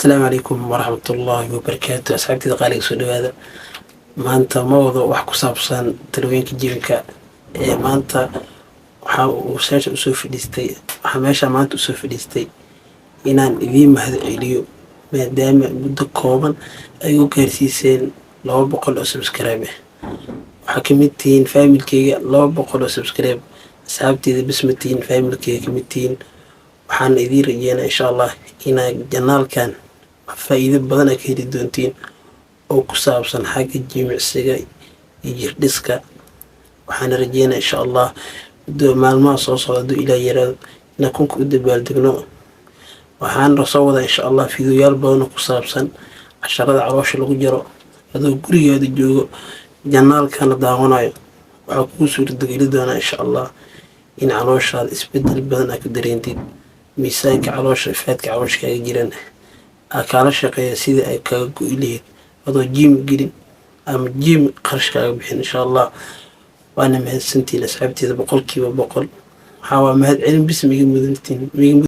Asalaamu calaykum waraxmatullaahi wabarakaatu. Asxaabtida qaaliga, soo dhawaada. Maanta ma wado wax ku saabsan talooyinka gym-ka ee maanta. Waxa uu meesha usoo fadhiistay, waxaa meesha maanta usoo fadhiistay inaan idiin mahad celiyo, maadaama muddo kooban ay u gaarsiiseen 200 oo subscribe. Waxaa kamid tihiin family-keyga, 200 oo subscribe. Asxaabteyda bes ma tihiin, family-keyga kamid tihiin. Waxaana idiin rajeynaa, insha Allah, inaad channel-kan faa-iido badan a ka heli doontiin oo ku saabsan xagga jimicsiga iyo jirdhiska. Waxaana rajeynaa, insha Allah, muddo maalmaha soo socda, hadduu Ilaah yaraado, inaan 1000-ka u dabaaldegno. Waxaana soo wadaa, insha Allah, fiidiyoyaal badan oo ku saabsan casharada caloosha lagu jaro. Adoo gurigaada joogo, channel-kana daawanayo, waxaa kugu suurtageli doonaa, insha Allah, in calooshaada isbedel badan aa ku dareentid, miisaanka caloosha, fat-ka caloosha kaaga jiran aa kaala shaqeeya sidii ay kaaga go'i lahayd, adoo gym gelin ama gym qarash kaaga bixin, insha Allah. Waana mahadsantihiin, asxaabteeda, 100%. Waxaa waa mahad celin bis miga mudantiin miga.